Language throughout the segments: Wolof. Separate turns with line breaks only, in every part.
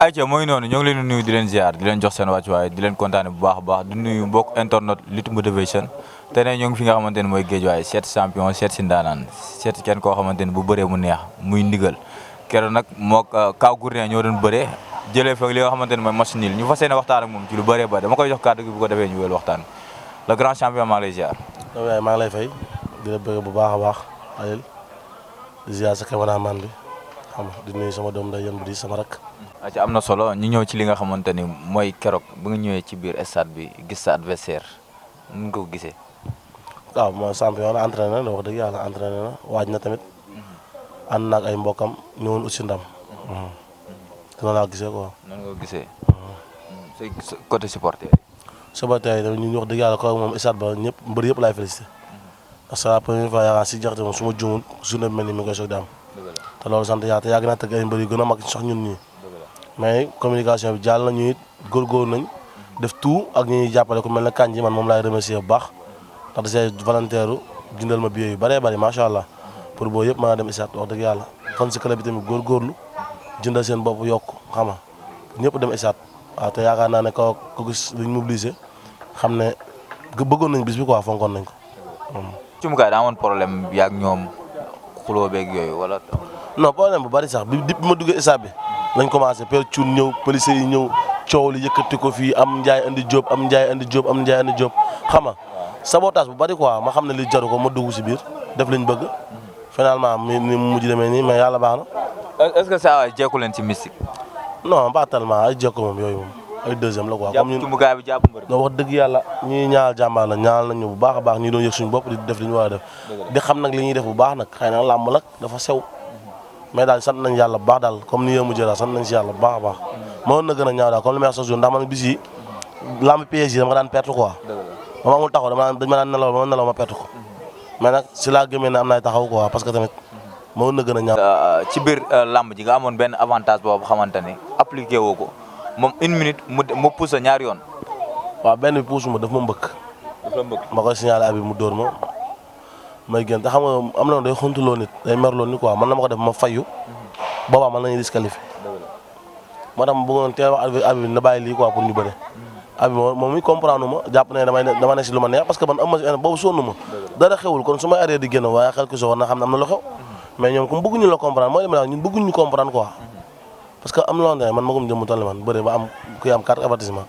ayca mooy noonu ñoo ngi leen di nuyu di leen ziar di leen jox seen wàccuwaay di leen kontaane bu baax a baax di nuyu mbokk internet Lutte Motivation te ne ñoo ngi fi nga xamante ne mooy Guédiawaye seet champion seet si ndaanaan seet kenn koo xamante ne bu bëree mu neex muy ndigal keroog nag moo Kaw Gourdin ñoo doon bëree jëlee fa li nga xamante ne mooy match nul ñu fas yéene waxtaan ak moom ci lu bëree bëri dama koy jox kàddu gi bu ko defee ñu wéel waxtaan le grand champion maa ngi lay ziar.
waaw maa ngi lay fay di la bëgg bu baax a baax Aliou di ziar sa cameraman bi xam nga di nuyu sama doom day yem di sama rak.
ci am na solo ñu ñëw ci li nga xamante ni mooy keroog bu nga ñëwee ci biir stade bi gis sa adversaire nu nga ko gisee.
waaw mooy champion la entraîné na wax dëgg yàlla entraîné na waaj na tamit ànd na ak ay mbokam ñëwoon aussi ndam. dina laa gisee quoi.
nan nga ko gisee. sa côté supporter.
supporter yi tamit ñu wax dëgg yàlla ko moom stade ba ñëpp mbër yëpp laay félicité parce que la première fois yaakaar si jaxte moom su ma juumul journée bi mel ni mi ngi koy soog di am. te loolu sant yàlla te yàgg naa tëgg ay mbër yu gën a mag sax ñun ñii. mais communication bi jàll nañu it góorgóorlu nañ def tout ak ñuy jàppale ku mel ne Kandji man moom laay remercier bu baax ndax da see volontaire jëndal ma billet yu bëree bëri macha allah pour boo yëpp mën a dem ISAT wax dëgg yàlla fan si club bi tamit góorgóorlu jëndal seen bopp yokk xam nga ñëpp dem ISAT waaw te yaakaar naa ne ko gis liñ mobilisé xam ne bëggoon nañ bis bi quoi fonkoon nañ ko.
Cumukaay daa amoon problème yaag ñoom xuloo beeg yooyu wala.
non problème bu bëri sax bi ma duggee ISAT bi. lañ commencé per cuun ñëw police yi ñëw coow li yëkkati ko fii am njaay andi jóob am njaay andi jóob am njaay andi jóob xam nga sabotage bu bari quoi ma xam ne li jaru ko ma dugg si biir def liñ bëgg finalement ni mujj demee nii mais yàlla baax na.
est-ce que saa waay jekku leen ci mystique.
non pas tellement ay jekko moom yooyu moom ay deuxième la quoi.
comme ñun Cumukaay bi jàpp mbër.
non wax dëgg yàlla ñuy ñaanal jàmbaar la ñaanal nañu bu baax a baax ñi doon yëg suñu bopp di def li ñu war a def di xam nag li ñuy def bu baax nag xëy na làmb nag dafa sew mais daal sant nañ yàlla bu baax daal comme ni yéen mujjee daal sant nañ si yàlla bu baax a baax mënoon na gën a ñaaw daal comme li may wax sa jour ndax man bis yi lamb piège yi dama daan perte quoi ba ma amul taxaw dañ ma daan nelaw ma perte ko mais nag si laa gëmee ne am naay taxaw quoi parce que tamit mënoon na gën a ñaaw.
ci biir lamb ji nga amoon benn avantage boobu xamante ne appliqué woo ko moom une minute mu pousse ñaari yoon.
waaw benn bi pousse ma daf ma mbëkk. ma koy signalé abi mu dóor ma. may gën te xam nga am na day xontuloo nit day merloo nit quoi man na ma ko def ma fayu boobaa man nañu disqualifié moo tax ma bëggoon teel wax abi na bàyyi lii quoi pour ñu bëre abi moom mi comprendre ma jàpp ne dama ne si lu ma neex parce que man am ma boobu sonn ma dara xewul kon su may arrêté di génn waaye xel ko so war na xam ne am na lu xew mais ñoom comme bëgguñu la comprendre mooy li ma la wax ñun bëgguñu comprendre quoi parce que am na loo xam ne man magum jëmm toll man bëre ba am kuy am 4 avertissement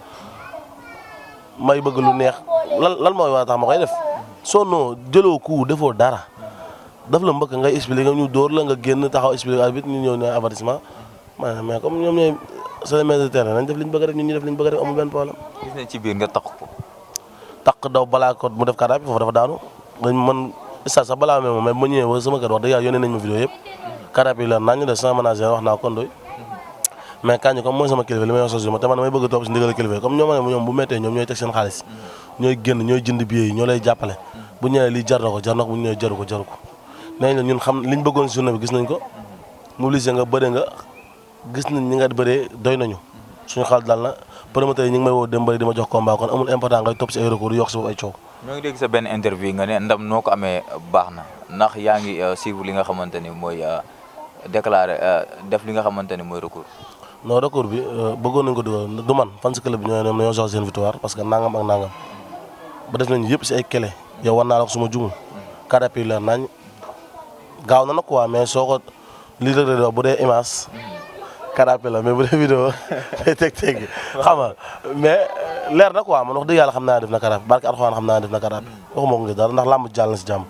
may bëgg lu neex lan mooy war a tax ma koy def sonnoo jëloo ku defoo dara daf la mbëkk ngay expliqué ñu dóor la nga génn taxaw expliqué arbitre ñu ñëw ne avertissement mais comme ñoom ñooy c'est le maître de terrain nañ def liñ bëgg rek ñun ñu def liñ bëgg rek amul benn problème.
gis nañ ci biir nga takk ko.
takk daw balaa ko mu def kàddaa bi foofu dafa daanu man sax balaa mais bu ma ñëwee ba sama kër wax dëgg yàlla yónnee nañ ma vidéo yëpp kàddaa bi la nañ de sama manager wax naa kondoy mais Kandji comme mooy sama kilifa li may wax sa jour te man damay bëgg a topp si ndigal kilifa comme ñoom bu méttee ñoom ñooy teg seen xaalis ñooy génn ñooy jënd billet yi ñoo lay jàppale bu ñëwee lii jar na ko bu ñu ñëwee jaru ko nee na ñun xam liñ bëggoon si journée bi gis nañ ko mobilisé nga bëre nga gis nañ ñi nga bëree doy nañu suñu xel dal na promoteur yi ñu ngi may woo dem bëri di ma jox combat kon amul important ngay topp si ay recours yokk si boobu ay coow.
ñoo ngi dégg sa benn interview nga ne ndam noo ko amee baax na ndax yaa ngi suivre li nga xamante ni mooy déclaré def li nga xamante ni mooy recours.
non recours bi bëggoon nañ ko dugal du man fan si club bi ñoo jox seen victoire parce que nangam ak nangam ba def nañu yëpp si ay clé yow war naa la ko suma jumul kadapi la nañ gaaw na nag quoi mais soo ko li rëdd bu dee image kadapi la mais bu dee vidéo teg xam nga mais leer na quoi man wax dëgg yàlla xam naa def na kadapi barke Alxuraan xam naa def na kadapi waxuma ko ngi dara ndax làmb jàll na si jàmm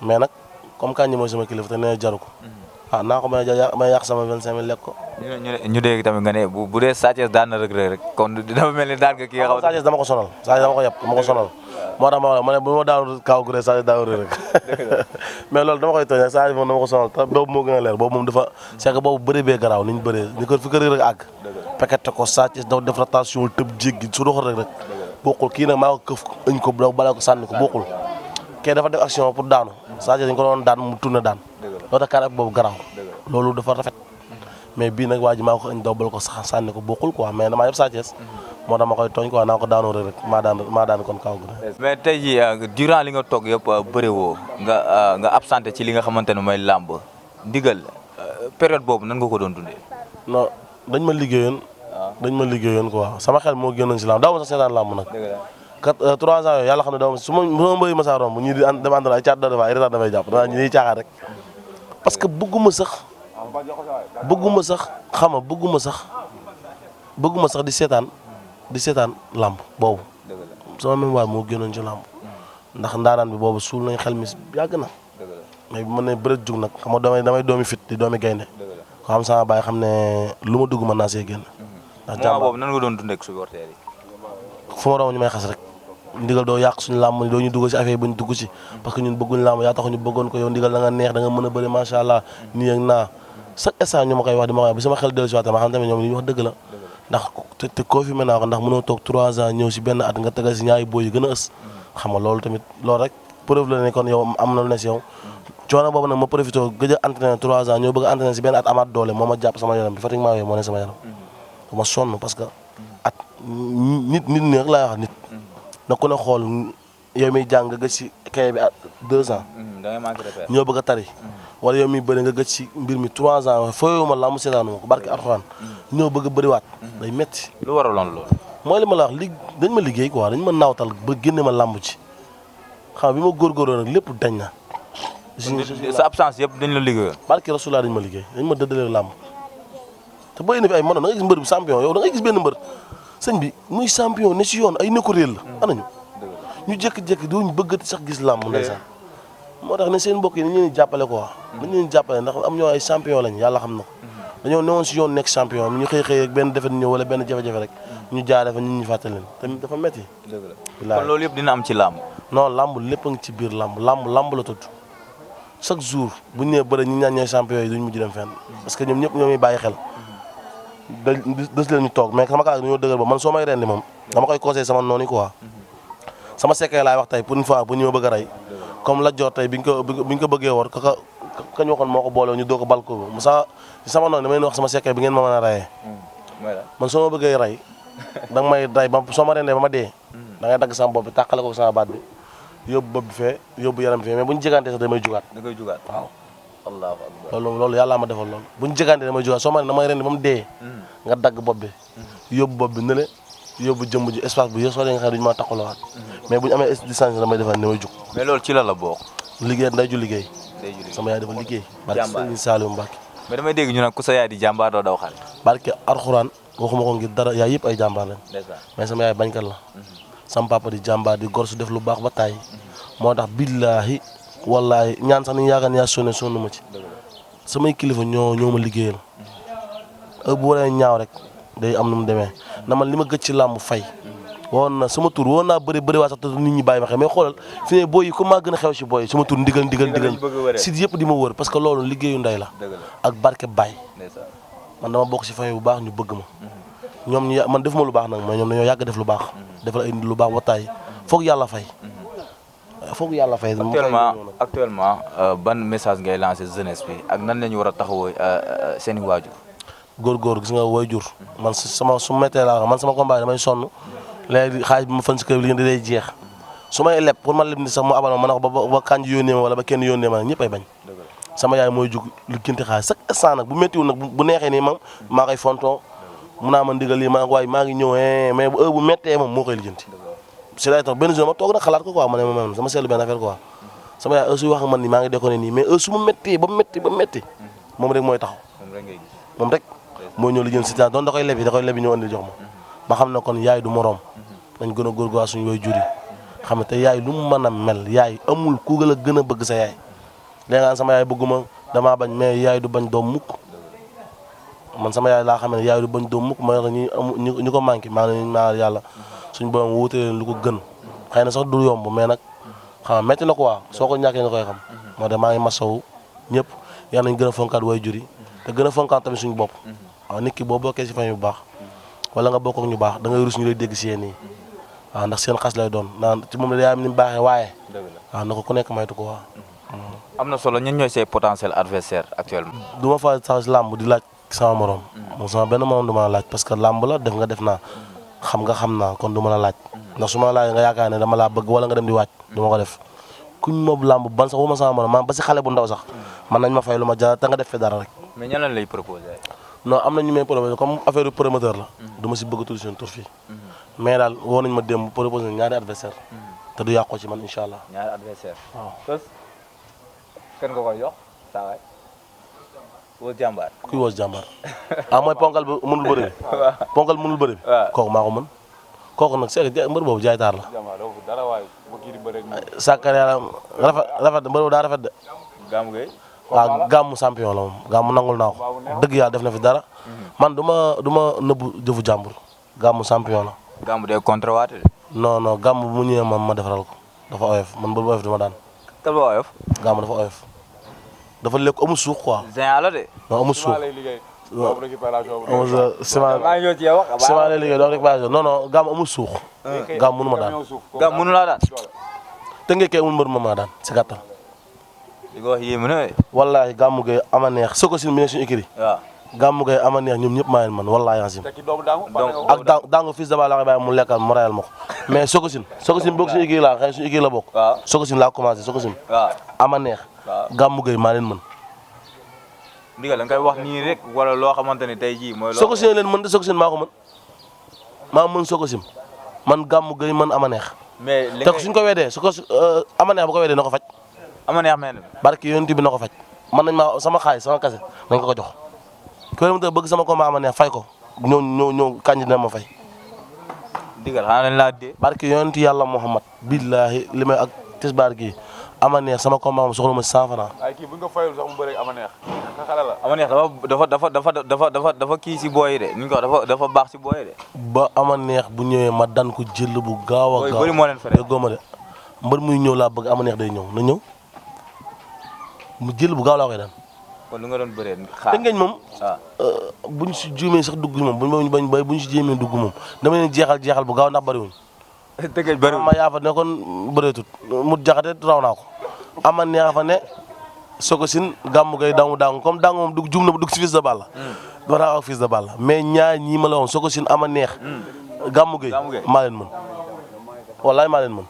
mais nag comme Kandji mooy sama kilifa te nee jaru ko naa ko may yàq sama 25000 lekk ko.
ñu dégg tamit nga ne bu dee Sa Thiès daan na Reug Reug rek kon dama mel ni daan nga kii nga
Sa Thiès dama ko sonal Sa Thiès dama ko yab dama ko sonal moo tax ma ne bu ma daanu Kaw Gourdin Sa Thiès daaw Reug Reug mais loolu dama koy tooñ Sa Thiès moom dama ko sonal te boobu moo gën a leer boobu moom dafa c'est que boobu bëri bee garaaw ni ñu bëree ni ko fi ko Reug Reug àgg pekete ko Sa Thiès daw def rotation tëb jéggi su doxal Reug Reug bokkul kii nag maa ko këf ëñ ko daw balaa ko sànni ko bokkul kii dafa def action pour daanu Sa Thiès dañu ko doon daan mu tourné daan loolu tax carré boobu garaaw loolu dafa rafet mais bii nag waa ji maa ko ëñ dobbal ko sax sànni ko bokkul quoi mais damaa yëpp Sa Thiès moo tax ma koy tooñ quoi naa ko daanoo rek maa daan kon kaw gi.
mais tey jii durant li nga toog yëpp bëre woo nga absenté ci li nga xamante ne mooy làmb ndigal période boobu nan nga ko doon dundee.
non dañ ma liggéeyoon quoi sama xel moo génnoon si làmb daaw ma sax seetaan làmb nag. 3 ans yooyu yàlla xam ne daaw su ma mbëri ma saa romb ñii di dem àndal ay caat dafay jàpp danaa ñi caaxaan rek parce que bëgguma sax xam nga bëgguma sax di seetaan làmb boobu sama mémoire moo génnoon ci làmb ndax ndaanaan bi boobu suul nañ xel mi yàgg na mais bi ma ne bëreet jug nag xam nga damay doomi fit di doomi gaynde ko xam sama baay xam ne lu ma dugg mën naa see génn ndax
moment boobu nan nga doon dundee ak supporter yi
fu ma romb ñu may xas rek ndigal doo yàq suñu làmb doo ñu dugg ci affaire yi ba ñu dugg ci parce que ñun bëgguñ làmb yaa tax ñu bëggoon ko yow ndigal da nga neex da nga mën a bëri macha allah nii ak naa chaque instant ñu ma koy wax di ma koy wax bi sama xel dellu si waat ma xam tamit ñoom li ñu wax dëgg la ndax te confirmé naa ko ndax mënoo toog 3 ans ñëw si benn at nga tegal si ñaari booy yu gën a ës xam nga loolu tamit loolu rek preuve la ne kon yow am na lu ne si yow coono boobu nag ma profité gëj a entraîné 3 ans ñoo bëgg a entraîné si benn at amaat doole moo ma jàpp sama yaram bi fatiguement yooyu moo ne sama yaram ma sonn parce que at nit ni rek laay wax nit na ku ne xool yow miy jàng nga gëj si kay bi at 2 ans ñoo bëgg a tari wala yow miy bëri nga gëj si mbir mi 3 ans fooyoo ma làmb seetaanu ma ko barke Alxuraan ñoo bëgg a bëriwaat day metti
lu waraloon loolu
mooy li ma la wax dañ ma liggéey quoi dañ ma naawtal ba génne ma làmb ci xam bi ma góorgóorloo nag lépp dañ na
sa absence yëpp dañ la liggéeyoon
barke Rasulullah dañ ma liggéey dañ ma dëddalee làmb te boo indi fi ay mënoon da ngay gis mbër bi champion yow da ngay gis benn mbër sëñ bi muy champion ne si yoon ay nekko réel la anañu ñu jékki-jékki duñ bëggati sax gis làmb ndeysaan moo tax ne seen mbokk yi dañu leen jàppale quoi dañu leen jàppale ndax am ñoo ay champion lañ yàlla xam na ko dañoo newoon si yoon nekk champion ñu xëy ak benn defet ñëw wala benn jafe-jafe rek ñu jaaree fa ñun ñu fàttali leen tamit dafa metti
kon loolu yëpp dina am ci làmb
non làmb lépp a ngi ci biir làmb la tudd chaque jour bu ñu nee bëre ñi ñaan ñooy champion yi duñ mujj dem fenn parce que ñoom ñëpp ñoo muy bàyyi xel des leen ñu toog mais sama kaa dañoo dëgër ba man soo may rendi moom dama koy conseillé sama noonu quoi sama secret laay wax tey pour une fois bu ñu ma bëgg a rey comme la jor tey biñ ko bëggee war kañ waxoon moo ko boole ñu doo ko bal ko mu sama noonu damay wax sama secret bi ngeen ma mën a reyee man soo ma bëggee rey da nga may rey ba soo ma rendee ba ma dee da ngay dagg sama bopp bi tàqale ko sama baat bi yóbbu bopp bi fee yóbbu yaram bi fee mais bu ñu jegante sax damay jugaat
da ngay jugaat
waaw
allahu akbar
loolu yàlla ma defal loolu bu ñu jegante damay jugaat soo ma ne damay rendi ba mu dee nga dagg bopp bi yóbbu bopp bi nële yóbbu jëmb ji espace bu yë soo dee nga xam ne duñu maa taxalawaat mais bu ñu amee distance damay defal damay jug
mais loolu ci la bokk
liggéey nday ju liggéey sama yaay dafa liggéey barke Sëriñ Saliou Mbacke
mais damay dégg ñu nag ku sa yaay di jàmbaar doo daw xale
barke Alxuraan waxuma ko ngir dara yaay yëpp ay jàmbaar lañ mais sama yaay bañkat la sama papa di jàmbaar di gor su def lu baax ba taay moo tax billaahi wallaahi ñaan sax ni yaakaar yaa sonne ma ci samay kilifa ñoo ma liggéeyal bu waree ñaaw rek day am nu mu demee na man li ma gëj ci làmb fay woon na sama tur woon naa bëri waa sax te nit ñi bàyyi ma xel mais xoolal fi ne booy yi comme maa gën a xew si booy yi sama tur ndigal si yëpp di ma wër parce que loolu liggéeyu ndey la ak barke Baye man dama bokk si famille bu baax ñu bëgg ma ñoom ñu man defuma lu baax nag mais ñoom dañoo yàgg def lu baax defal ay lu baax ba taay foog yàlla fay
actuellement ban message ngay lancé jeunesse bi ak nan la ñu war a taxawoo seen i waajur
góor gis nga waajur man su méttee laa man sama combat damay sonn léegi xaalis bi ma fan si kër li day jeex su may leb pour man leb ni sax mu abal ma ne ko ba kanj yónnee ma wala ba kenn yónnee ma nag ñëpp ay bañ sama yaay mooy jug lu gënti xaalis chaque instant nag bu méttiwul nag bu neexee nii man maa koy fontoo mun naa ma ndigal lii maa ngi ñëw mais bu heure bu méttee moom moo koy lijjanti si lay tax benn jour ma toog nag xalaat ko quoi ma ne ma sama seetlu benn affaire quoi sama yaay heure suy wax ak man nii maa ngi déconné nii mais heure su ma méttee ba métti moom rek mooy taxaw moom rek mooy ñëw lijjanti si temps doon da koy lebi ñëw andi jox ma xam ne kon yaay du moroom dañ gën a góorgóorlu suñu way juri xam ne te yaay lu mu mën a mel yaay amul ku la gën a bëgg sa yaay léegi nga sama yaay bëgguma damaa bañ mais yaay du bañ doom mukk man sama yaay laa xam ne yaay du bañ doom mukk ma ñu ko manqué maa ngi leen yàlla suñu borom wuute leen lu ko gën xëy na sax du yomb mais nag xam metti na quoi soo ko ñàkkee nga koy xam moo tax maa ngi masawu ñëpp yal nañ gën a fonkaat way juri te gën a fonkaat tamit suñu bopp waaw nit ki boo bokkee si famille bu baax wala nga bokk ak ñu baax da ngay rus ñu lay dégg si yéen yi waaw ndax seen xas lay doon naan ci moom la yaayam ni mu baaxee waaye waaw na ko ku nekk maytu ko waaw
am na solo ñun ñooy say potentiel adversaire actuellement
du ma fa sax làmb di laaj sama morom. moom sama benn morom du ma la laaj parce que làmb la def nga def naa. xam naa kon du ma la laaj. ndax su ma la laaj nga yaakaar ne dama laa bëgg wala nga dem di waaj du ma ko def. kuñ moom làmb ban sax wu ma sama morom maanaam ba si xale bu ndaw sax man nañ ma fay lu ma jar te nga def fi dara rek.
mais ñan lañ lay proposé.
non am na ñu may proposé comme affaire promoteur la. du ma si bëgg tudd seen tur fii. mais daal woo nañ ma démb proposé ñaari adversaire te du yàqoo ci man incha allah.
ñaari adversaire
waaw.
tos kan nga koy jox saa waay. woo jàmbaar.
kuy woos jàmbaar mooy ponkal bi mënul bëri bi. ponkal mënul bëri bi. kooku maa ko mën. kooku nag c'est que mbër boobu jaay taar la. sàkkar yàlla rafet mbër boobu daa rafet de.
Gamou Gueye.
waaw gàmmu champion la moom gàmmu nangul naa ko dëgg yàlla def na fi dara. man du ma nëbbu jëfu jàmbur. gàmmu champion la.
Gamou day contre waate.
non gàmmu bu mu ñëwee ma defaral ko dafa oyof man mbër bu oyof du ma daan.
kan ba oyof.
gàmmu dafa oyof. dafa lekk amul suux quoi.
géant la de.
non amul suux. ciment
maa ngi ñëw ci yow.
ciment lay liggéey doo récupération non gàmmu amul suux. gàmmu mënu ma daan.
Gamou mënu laa daan.
te ngeen kay amul mbër ma daan si gàttal.
li ko wax yéeme na de.
wallaahi Gamou Gueye ama neex Sokocine mi ne suñu écurie.
waaw.
Gamou Gueye ama neex ñoom ñëpp maa leen man wallaahi asim. ak daangu fils de Balla la bàyyi mu lekkal mu rayal ma ko mais Sokocine bokk suñu écurie laa xëy suñu écurie la bokk.
waaw
Sokocine laa commencé Sokocine.
waaw
ama neex.
waaw
Gamou Gueye maa leen mën.
ndigal da nga koy wax nii rek wala loo xamante ne tey jii mooy.
Sokocine leen mën de Sokocine maa ko mën maa mën Sokocine man Gamou Gueye man ama neex.
mais li
te suñ ko weedee su ko ama neex bu ko weedee na ko faj.
ama neex mel na.
barki yonent bi na ko faj man nañ ma sama xaalis sama kase nañ ko jox ku mu bëgg sama combat ama neex fay ko ñëw kañ dina ma fay.
ndigal xanaa dañ laa dee.
barki yonent yàlla Muhammad billahi li may ak tisbaar gi ama neex sama combat am soxla ma 100 francs.
ay kii bu nga fayul sax mu bëre ama neex xale la.
ama neex dafa kii si booy yi de ñu ko dafa baax si booy yi de.
ba ama neex bu ñëwee ma dan ko jël bu gaaw a gaaw.
bëri moo leen fere.
déggoo ma de mbër muy ñëw laa bëgg ama neex day ñëw na ñëw mu jël bu gaaw laa koy daan.
kon lu nga doon bëree xaar.
te ngeen moom.
waaw
buñ si juumee sax dugg moom buñ si jéemee dugg moom dama leen jeexal bu gaaw ndax bëriwuñ.
tënkee bëriwul
ma yaa fa ne kon bëreetut mu jaxate raw naa ko. ama neex fa ne Sokocine Gamou Gueye daangu comme daangu moom dugg juum na ba dugg si Fils de Balla. doo naa ak Fils de Balla mais ñaar ñii ma la woon Sokocine ama neex. Gamou Gueye maa leen mën. wallaay maa leen mën.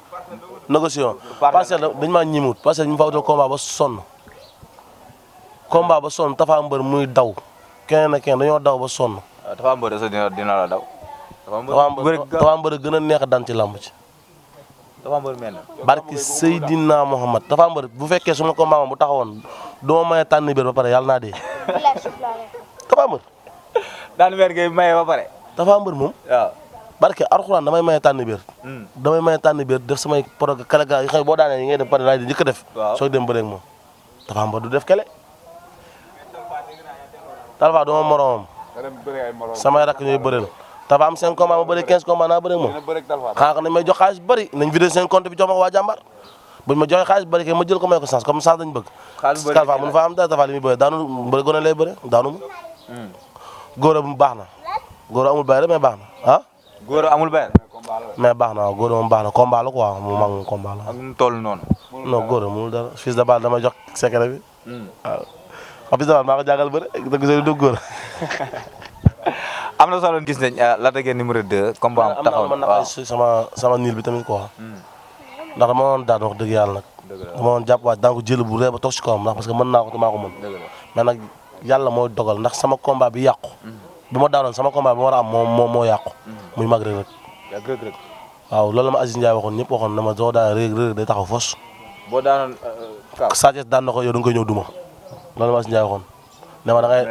négociation Parcelles dañu maa ñimut parce que ñu fa wutal combat ba sonn. combat ba sonn Tapha Mbeur muy daw keneen ak keneen dañoo daw ba sonn.
waaw Tapha Mbeur sax dina la daw.
Tapha Mbeur gën a neex daan ci làmb ci.
Tapha Mbeur mel na.
barki Seydina Mohamed Tapha Mbeur bu fekkee suma combat bu taxawoon du ma maye tànn biir ba pare yàlla naa dee. Tapha Mbeur.
daan weer ngay maye ba pare.
Tapha Mbeur moom.
waaw.
barke Alxuraan damay maye tànn biir. damay maye tànn biir def samay programme kale gaa yi xam boo daanee yi ngay def pare laay di njëkk a def.
waaw
sooy dem bëreeg moom. Tapha Mbeur du def kele. Talfa duma moromam. samay rakk ñooy bëreel. Tapha am 5 combats ma bëri 15 combats naa bëri ak moom. xaaral nañ may jox xaalis bëri nañ vidé seen compte bi jox ma ko waa jàmbaar buñ ma joxee xaalis bëri kay ma jël ko may ko sens comme sens dañ bëgg. Talfa mun fa am dara Tapha li muy bëri daanu bëri gone lay bëri daanu mu. góor bu baax na góor amul bay rek mais baax na ah.
góor amul benn.
mais baax na waaw góor moom baax na combat la quoi mu mag combat la.
ak mu toll noonu.
non góor mënul dara Fils de Balla damay jox secret bi. waaw Fils de Balla maa ko jàngal bëri dëgg sa du góor.
am na solo gis nañ Lac de Guiers numéro 2 combat am taxaw
na waaw sama niil bi tamit quoi. ndax dama doon daan wax dëgg yàlla nag. dama doon jàpp waat daan ko jël bu rëy ba toog si kawam ndax parce que mën naa ko te maa ko mën. mais nag yàlla mooy dogal ndax sama combat bi yàqu. bi ma daanoon sama combat bi ma war a am moo yàqu. muy mag Reug Reug. waaw loolu la ma Aziz Ndiaye waxoon ñëpp waxoon na ma soo daan Reug Reug day taxaw fos.
boo daanoon Kaw.
Sa Thiès daan na ko yow da nga koy ñëw duma loolu la ma Aziz Ndiaye waxoon. ne ma da ngay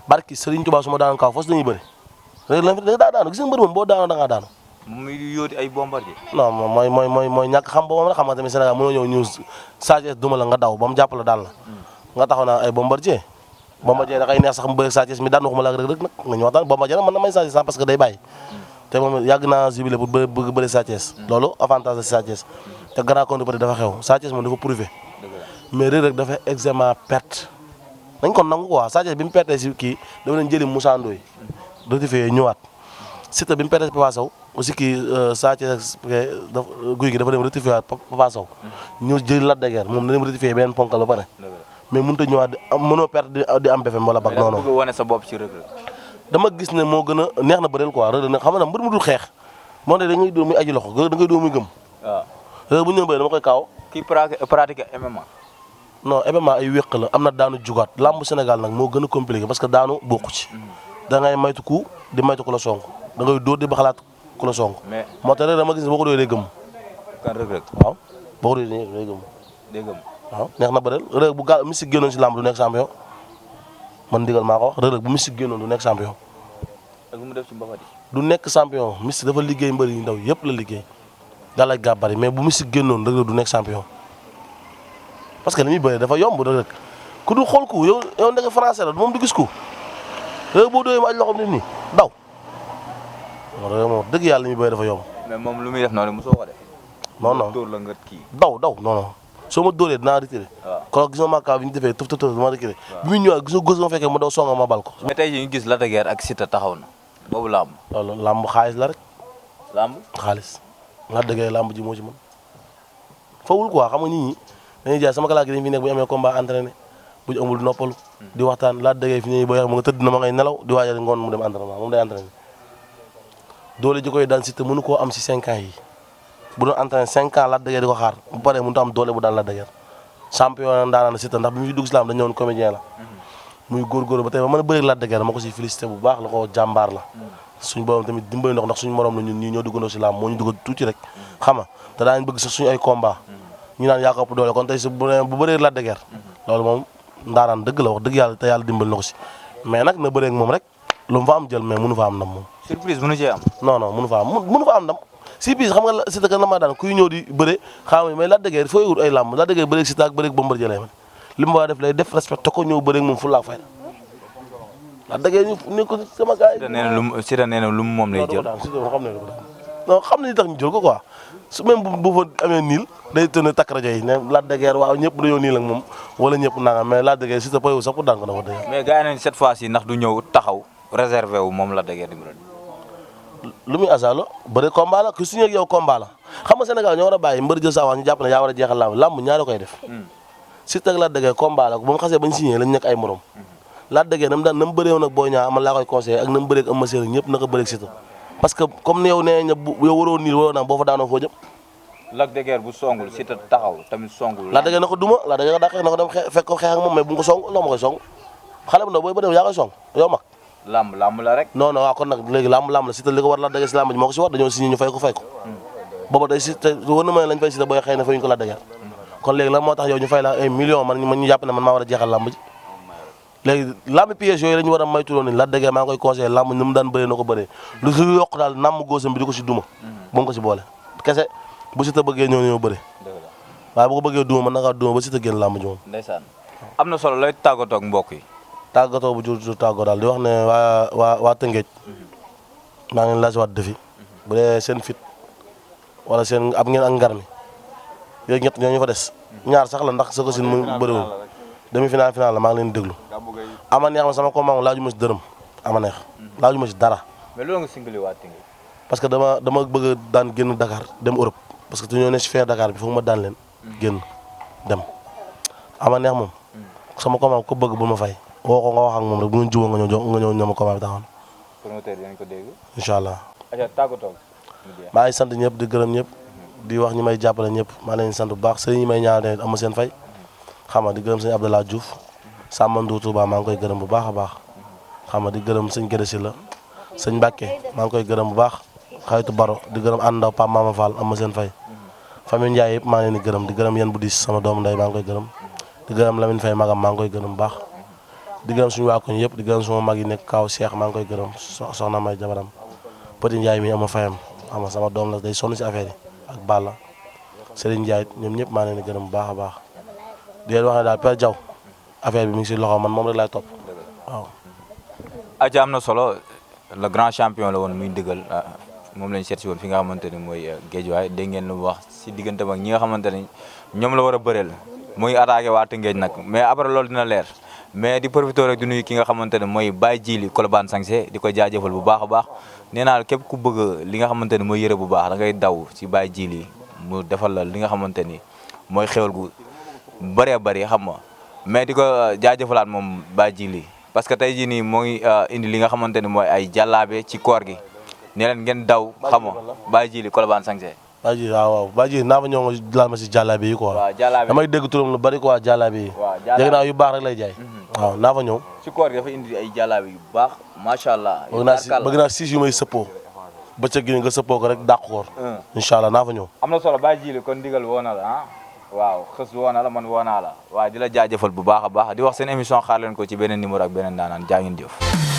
barki Serigne Touba su ma daanoon Kaw fos dañuy bëri. Reug Reug da daa daanu gis nga mbër moom boo daanoo da ngaa daanu.
muy yóoti ay bombardier.
non mooy ñàkk xam boobu la xam nga tamit Sénégal mënoo ñëw Sa Thiès duma la nga daw ba mu jàpp la daal la nga taxaw naa ay bombardier da kay neex sax mu bëri Sa Thiès mi daan waxuma la Reug Reug nag nañu waxtaan bombardier nag mën na may Sa Thiès parce que day bàyyi te moom yàgg naa jubilé pour bëgg bëri Sa Thiès loolu avantage la si Sa Thiès te grand compte peut dafa xew Sa Thiès moom dafa prouvé mais Reug Reug dafa examen perte nañ kon nangu quoi Sa Thiès bi mu perte si kii dafa leen jëli Moussa Ndoye rectifié ñëwaat Siteu bi mu perte Papa Sow aussi kii Sa Thiès guy gi dafa dem rectifié waat Papa Sow ñëw jëli Lac de Guiers moom na dem rectifié beneen ponkal ba pare mais mënut a ñëwaat mënoo perte di am BFM wala bak non non.
bëgg wane sa bopp ci Reug Reug.
dama gis ne moo gën a neex na bëreel quoi Reug Reug nag xam nga mbër mu dul xeex moo ne da ngay dóor muy aji loxo da ngay dóor muy gëm.
waaw
Reug bu ñu bëri dama koy kaaw.
kii pratique MMA.
non MMA ay wéq la am na daanu jugaat làmb Sénégal nag moo gën a compliqué parce que daanu bokku ci. da ngay maytu ku di maytu ku la song da ngay dóor di ba xalaat ku la song.
mais
moo tax rek dama gis ne boo ko dóoree day gëm.
kan Reug Reug.
waaw boo ko dóoree day gëm.
day gëm.
waaw neex na bëreel Reug bu gàll mystique génnoon si làmb du nekk champion man ndigal maa ko wax Reug bu mystique génnoon du nekk champion.
ak lu mu def ci mbapat yi.
du nekk champion mystique dafa liggéey mbër yu ndaw yëpp la liggéey daal ak gàbbari mais bu mystique génnoon Reug Reug du nekk champion. parce que li muy bëri dafa yomb Reug Reug ku du xool ku yow nekk français la moom du gis ku Reug boo dóoree ma aj loxoom nit nii daw Reug moom dëgg yàlla li muy bëri dafa yomb.
mais moom lu muy def noonu mosoo ko def.
non non
dóor la nga kii.
daw non non soo ma dóoree dinaa retiré.
waaw
kon gis nga maaka bi ñu defee tëf dama retiré. bi muy ñëwaat gis nga gos nga fekkee ma daw songa ma bal ko.
mais tey jii ñu gis Lac de Guiers ak Siteu taxaw na boobu làmb.
loolu làmb xaalis la rek
làmb.
xaalis Lac de Guiers làmb ji moo ci mën fawul quoi xam nga nit ñi dañuy jaay sama kalaat gi dañ fi nekk bu ñu amee combat entraîné bu ñu amul noppalu di waxtaan Lac de Guiers fi ne boo mu nga tëdd na ma ngay nelaw di waajal ngoon mu dem entraînement moom day entraîné doole ji koy daan Siteu mënu koo am si 5 ans yi bu doon entraîné 5 ans Lac de Guiers di ko xaar bu paree mënut a am doole bu daan Lac de Guiers champion daanaan Siteu ndax bi mu fi dugg si laam dañu ñëwoon comédien la muy góorgóorlu ba tey ba mën a bëri Lac de Guiers ma ko si félicité bu baax la ko jàmbaar la suñu borom tamit dimbali ndox ndax suñu morom la ñun ñii ñoo duggandoo si laam moo ñu dugal tuuti rek xam nga te daañu bëgg sax suñu ay combat ñu naan yaa ko ëpp doole kon tey bu bëree Lac de Guiers loolu moom ndaanaan dëgg la wax dëgg yàlla te yàlla dimbali na ko si mais nag na bëree ak moom rek lu mu fa am jël mais mënu fa am ndam moom
surprise mënu cee am.
non non mënu fa am ndam surprise xam nga Siteu kan la ma daan kuy ñëw di bëre xam nga mais Lac de Guiers fooy wut ay làmb Lac de Guiers bëreeg Siteu ak bëreeg Bombardier lay man li mu war a def lay def respecté ko ñëw bëreeg moom fu laa fay Lac de Guiers ñu ne ko sama gars yi.
Siteu nee na lu mu moom lay jël.
xam ne non xam nañu tax ñu jël ko quoi su même bu fa amee niil day tënne takk rajo yi ne Lac de Guiers waaw ñëpp dañoo niil ak moom wala ñëpp nangam mais Lac de Guiers Siteu pare wu sax pour daan ko na wax dëgg.
mais gars yi nañ cette fois ci ndax du ñëw taxaw réservé wu moom Lac de Guiers numéro 2.
lu muy asalo bëri combat la ku signé ak yow combat la xam nga Sénégal ñoo war a bàyyi mbër jël sa wax ñu jàpp ne yaa war a jeexal làmb ñaari koy def Siteu ak Lac de Guiers combat la ba mu xasee bañ signé lañ nekk ay morom Lac de Guiers na mu bëree woon ak Boy Niang man laa koy conseillé ak na mu bëree ak Eumeu Sène ñëpp na ko bëree ak Siteu parce que comme yow nee na yow waroo niil waroo naan boo fa daanoo foo jëm
Lac de Guiers bu songul Siteu taxaw tamit songul.
Lac de Guiers na ko duma Lac de Guiers daa xeex na ko dem fekk ko xeex ak moom mais bu mu ko song loo ma koy song xale bu ndaw booy bëri yaa koy song yow mag
làmb la rek.
non non waaw kon nag léegi làmb la Siteu li ko war Lac de Guiers si làmb ji moo ko si war dañoo signé ñu fay ko booba day Siteu war na ma lañ fay Siteu booy xëy na fayuñu ko Lac de Guiers kon léegi lan moo tax yow ñu fay la ay millions man ñu jàpp ne man maa war a jeexal làmb ji léegi làmb piège yooyu la ñu war a maytuloo ni Lac de Guiers maa ngi koy conseillé làmb ni mu daan bëree na ko bëree lu si yokk daal namm góosam bi di ko si duma bu mu ko si boole kese bu Siteu bëggee ñëw bëri waaye bu ko bëggee duma mën na kaa duma ba Siteu génn làmb ji moom
ndeysaan am na solo lay tàggatoo ak mbokk yi.
tàggatoo bu jur tàggoo daal di wax ne waa Tëngéej maa ngi leen laaj waat defi bu dee seen fit wala seen ab ngeen ak ngar mi yooyu ñett ñoo ñu fa des ñaar sax la ndax sa ko sin mu bëriwul demi final la maa ngi leen déglu ama neex ma sama combat moom laaju ma si dërëm ama neex laaju ma si dara
mais loolu nga singali waa Tëngéej
parce que dama bëgg daan génn Dakar dem Europe parce que tu ñoo ne si feer Dakar bi foog ma daan leen génn dem ama neex moom sama combat ko bëgg bu ma fay woo ko nga wax ak moom rek bu ngeen jubóo nga ñëw ñoom combat bi taxawoon.
promoteur dinañ ko dégg.
incha allah.
aja tàggatoo.
maa ngi sant ñëpp di gërëm ñëpp di wax ñi may jàppale ñëpp maa leen sant bu baax sëñ ñi may ñaanal am seen fay xam nga di gërëm sëñ Abdallah Diouf Samba Ndour Touba maa ngi koy gërëm bu baax a baax xam nga di gërëm sëñ Gédé Sylla sëñ Mbacke maa ngi koy gërëm bu baax xaytu Baro di gërëm àndaw Pape Mama Fall am seen fay famille Ndiaye yëpp maa ngi leen di gërëm di gërëm yéen bu diis sama doomu ndey maa ngi koy gërëm di gërëm Lamine Faye magam maa ngi koy gërëm bu baax di gërëm suñu waa koñ yëpp di gërëm suma mag yi nekk Kaaw Cheikh maa ngi koy gërëm soxna may jabaram Petit Ndiaye mi ama fayam xam nga sama doom la day sonn si affaire yi ak Balla Serigne Ndiaye ñoom ñëpp maa ngi leen di gërëm bu baax a baax di leen wax ne daal Père Diaw affaire bi mi ngi si loxo man moom rek laay topp waaw.
aja am na solo le grand champion la woon muy dëggal moom lañ seet si woon fi nga xamante ni mooy Guédiawaye dégg ngeen lu wax si diggante ak ñi nga xamante ni ñoom la war a bëreel muy attaqué waa Tëngéej nag mais après loolu dina leer mais di profité rek di nuyu ki nga xamante ne mooy Baye Djili Colobane Sanché di ko jaajëfal bu baax a baax nee naa képp ku bëgg li nga xamante ni mooy yëre bu baax da ngay daw si Baye Djili mu defal la li nga xamante ni mooy xewal gu bëree bëri xam nga mais di ko jaajëfalaat moom Baye Djili parce que tey jii nii moo ngi indi li nga xamante ni mooy ay jàllaabe ci koor gi ne leen ngeen daw xam nga Baye Djili Colobane Sanché.
Baye Djili waaw Baye Djili naa fa ñëw nga laal ma si jàllaabe yi quoi.
waaw jàllaabe
damay dégg turam lu bari quoi jàllaabe yi.
waaw jàllaabe
dégg naa yu baax rek lay jaay. waaw naa fa ñëw.
ci koor gi dafa indi ay jàllaabe yu baax macha allah.
bëgg naa siis yu may sëppoo bëccëg gi nga sëppoo ko rek dàq koor. incha allah naa fa ñëw.
am na solo Baye Djili kon ndigal woo na la ah. waaw xës woo na la man woo naa la waaye di la jaajëfal bu baax a baax di wax seen émission xaar leen ko ci beneen numéro ak beneen daanaan jaa ngeen jëf